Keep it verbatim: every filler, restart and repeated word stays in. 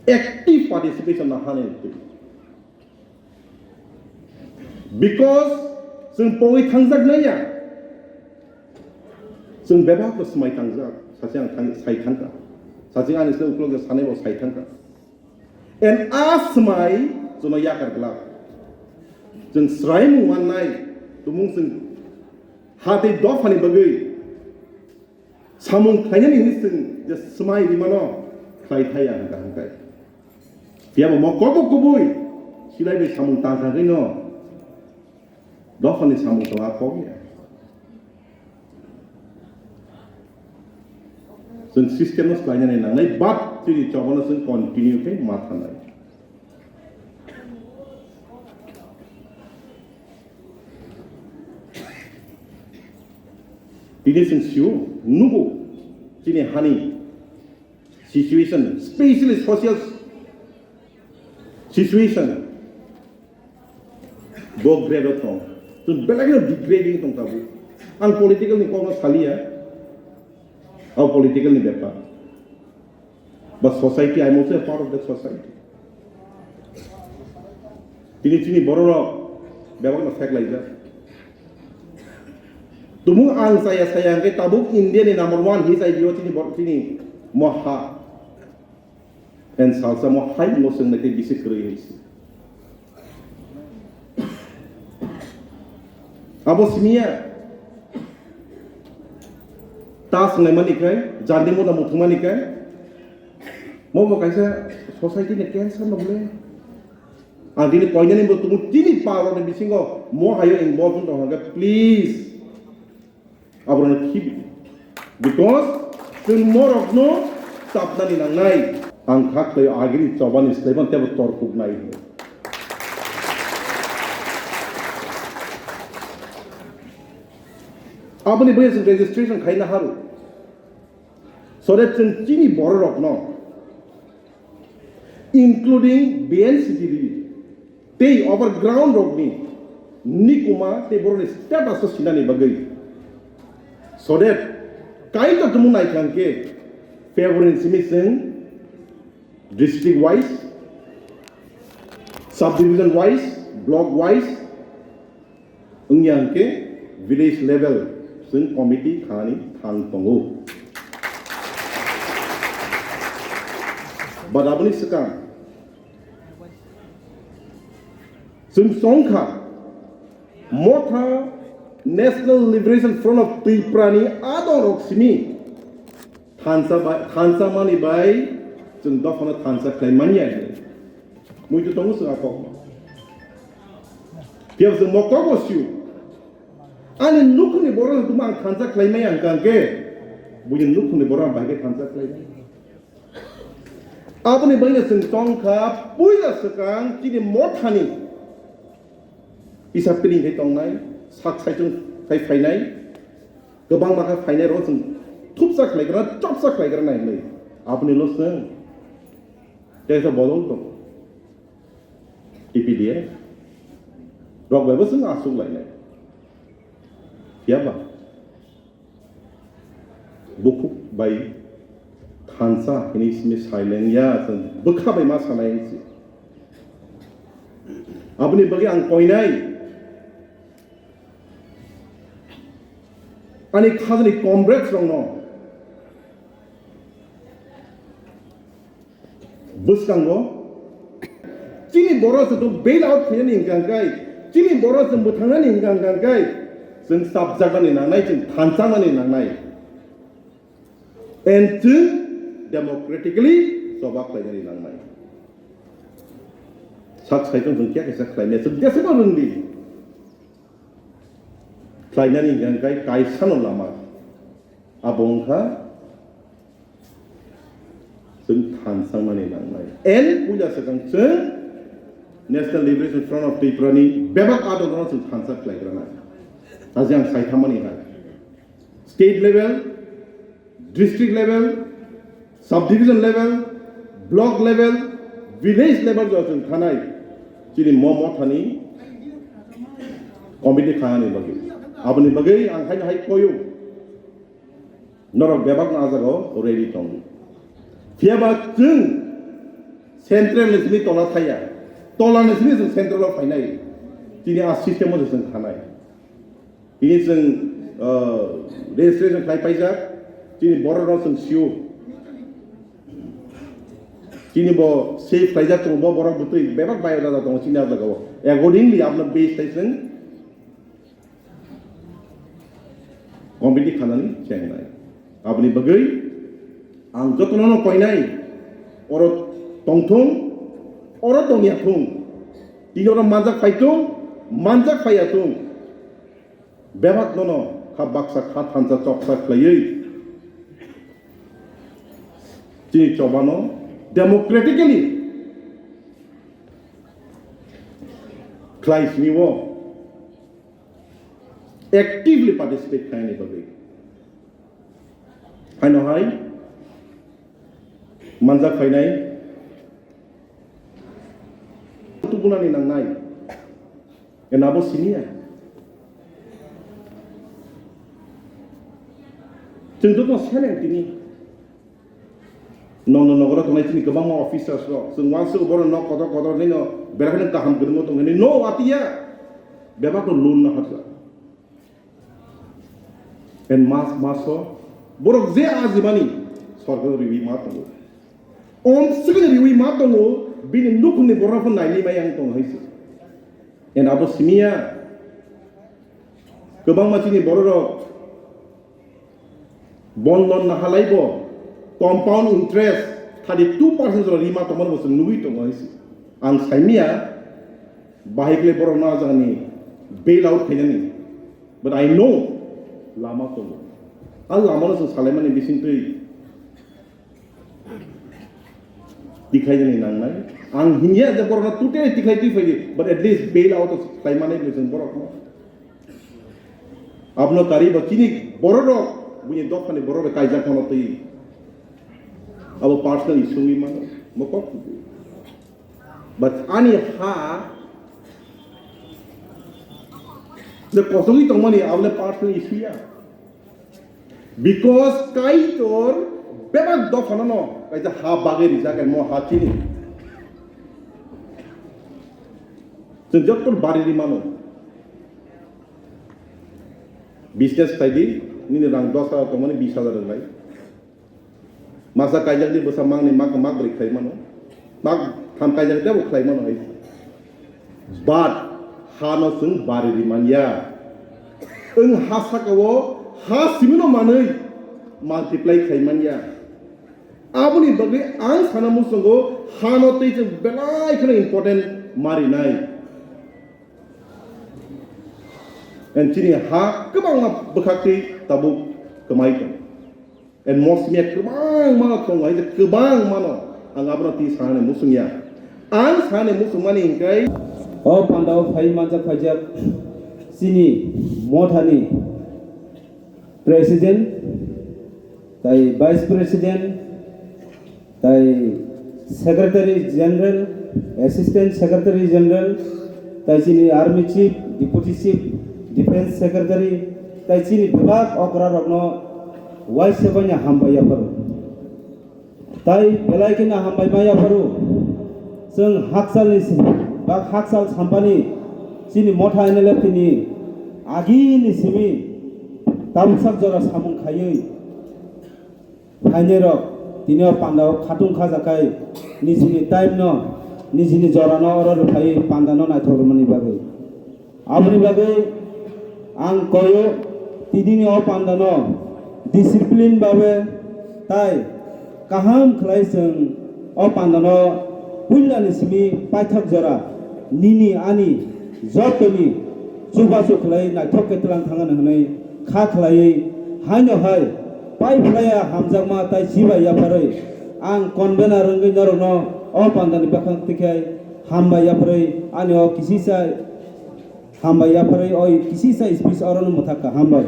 active participation na hani twi. Because chwng pogwi thangjak nai ya. Chwng bebak bo swmai tangjak. Sachi ang thang-, sai thangkha. Sachi ani se uklok sanai bo sai thangkha. And a swmai chwngno yakar glak. Chwng swraimung mannai, tumung chwng ha tei dophani bagwi samung khlainani hinwi chwng je swmai rimano khlai thaya hwnkha hwnkhe. Phiya bo mo kokbo kubui silai bai samung tang thangwi no dophani samung tong a kok ya. Chwng system no swlainani nangnai, but chini chobano chwng continue khe ma thanai. Tini chwng sio, nugo, chini hani situation, specially social situation, bo grade o tong. Chwng belai no degrading tong tabuk. Ang political ni kokno saliya. Abo political ni bepar. But society, I am also a part of that society. Tini chini bororok bebakno sek laijak. Tumung ang saya saya hwnkhe tabuk India ni number one hi chai dio chini bor-, chini moha. And salsa mo hai mo seng nai tei bisi kwrwi hai se. Abo simiya ta swngnai mani kai, jandi mo da muthung mani kai. Mo bo kaisa society ni cancer no bole. Ang tini koinani bo tumu tini paro ni bisingo mo hayo involve wng tong hwnkhe please. Aborokno khibi. Because chwng morokno chapnani nangnai. Ang kha khlai agini chobani slaiman tebo torkuknai. Aboni bagwi chwng registration khaina haru. So that chwng chini bororokno including B N C T D tei overground rokni nikuma tei borokni status o sinani bagwi. So that kaisa tumung naikha hwnkhe February ni simi chwng district wise, subdivision wise, block wise, wngya hwnkhe village level chwng committee khanani thang tongo. But aboni swkang chwng chongkha Motha National Liberation Front of Tripura ni adongrok simi thansa bai, thansa mani bai chwng dophano thansa khlai manya hinwi. Muitu tongo chwng a kokno. Phiya chwng mo kokbo sio. Ani nukhungni borok no tuma ang thansa khlai maya hwnkha hwnkhe, buini nukhungni borok ang bahai khe thansa khlai maya. Aboni bagwino chwng tongkha puila swkang chini mothani isa piling khai tongnai, sak saichung khai phainai, kwbangma khe phainai rok chwng thupsa khlaigra, chopsa khlaigra nai hinwi. Aboni ulo chwng kaisa bodol tongo. T P D F rok bai bo chwng aswk lainai. Phiya ba? Bukhuk bai thansa hinwi simi silent ya, chwng bwkha bai ma sanai hinwi si. Aboni bagwi ang koinai ani khajani comrades rokno bwskango chini borok se to bail out khainani hwnkha hwnkhe, chini borok se mwthangnani hwnkha hwnkha hwnkhe, chwng chapjaknani nangnai, chwng thanchaknani nangnai. And chwng democratically choba khlainani nangnai. Sak saichung chwng kya kaisa khlaimaya, chwng jesebo rwngdi. Khlainani hwnkha hwnkhe kaisano lama. Abo wngkha chwng thansa mani nangnai. And puila swkang chwng National Liberation Front of Tripura ni bebak adongrokno chwng thansa khlaigrana. Aji ang saithammani hai. State level, district level, subdivision level, block level, village level jo chwng thanai. Chini mo mothani committee khanani bagwi. Aboni bagwi ang haino hai koyo. Norok bebakno ah jagao ready tong. Phiya ba chwng Central ni simi tola thaya, tola ni simi chwng central o phainai. Tini a system o chwng thanai. Tini chwng, uh, registration khlai paijak, tini borok no chwng sio. Tini bo save khlaijak tongo, bo borok bwtwi bebak biodata tongo chini a jagao. Accordingly, abno base khai chwng committee khanani chengnai. Aboni bagwi ang jotono no koinai, oro tongthung, oro tongya thung, tini oro manjak phai thung, manjak phaiya thung, bebak nono kha baksa kha thansa chopsa khlaiwi chini chobano democratically khlai sini o actively participate khlainani bagwi. Haino hai manjak phainai tubunani nangnai. Ena bo siniya. Chwng joto seleng tini. Nono nogoro tongnai chini kwbangma officers rok. Chwng uansuk borok nok kotor kotor nino belai kheno kaham kwrwngmo tongmani. No atiya. Bebak no loan no harsa. And mas maso borok je ajimani sorkar riwi ma tongo. Om sikini riwi ma tongo, bini nukhungni borok phano naini mai ang tongo hai se. And abo simiya kwbangma chini borok rok bondon nahalai bo compound interest thirty two percent jora rima tongmani bo chwng nugwi tongo hai se. Ang saimiya bahai kle borok no ajani bail out khainani, but I know lama tongo. A lama no chwng salaimani bisingtwi tikhainani nangnai. Ang hinya je borok no totally tikhai twi phaidi, but at least bail out khlaimani bo chwng borok no. Abno kari bo chini borok rok buini dophani borok rok kaijak mano twi. Abo personal issue wngwi mano. Mokok. But ani ha je kosogwi tongmani abole personal issue ya. Because Kaitor bebak dophano no kaisa ha bagwi rijak mo ha chini. Chwng jotto bari ri mano. Business khlai di, nini rang dos hajar tongmani bis hajar rwnai. Masa kaijak di bwsa mangni mak mak bwrwi khlai mano. Mak tham kaijak di abo khlai mano hai. But ha no chwng bari ri man ya. Wng ha saka o ha simi no manwi multiply khlai man ya. Aboni bagwi ang sana muchungo ha no twi chwng belai kheno important ma rinai. And chini ha kwbangma bwkhaktwi tabuk kwmai tong. And mosmiya kwbangma no tongo, hai je kwbangma no ang abono twi sanani muchung ya. Ang sanani muchung mani hingkai. O pandao phai manjak phaijak chini mothani President, tai Vice President, tai Secretary General, Assistant Secretary General, tai chini Army Chief, Deputy Chief, Defense Secretary, tai chini bebak okra rokno waisa banya hambai yapharo. Tai belai kheno hambai ma yapharo. Chwng hakchalni si-, ba hakchal sampani chini motha N L F T ni agini simi tabuksak jora samung khaiwi phainairok tini o pandao khatung khajakai nijini time no, nijini jora no oro rwphaiwi panda no naithok rwmani bagwi. Aboni bagwi ang koyo, tinini o pandano discipline babe tai kaham khlai chwng o pandano puilani simi paithak jora nini ani jotoni chubachu khlai naithok khe tlang thangani hwnwi kha khlaiwi haino hai pai phlaiya hamjakma tai chibai yapharwi ang convener wngwi norokno o pandani bwkhak twikhai hambai yapharwi ani o kisisa Hambai yapharwi oi kisisa speech orono mwthakha, hambai.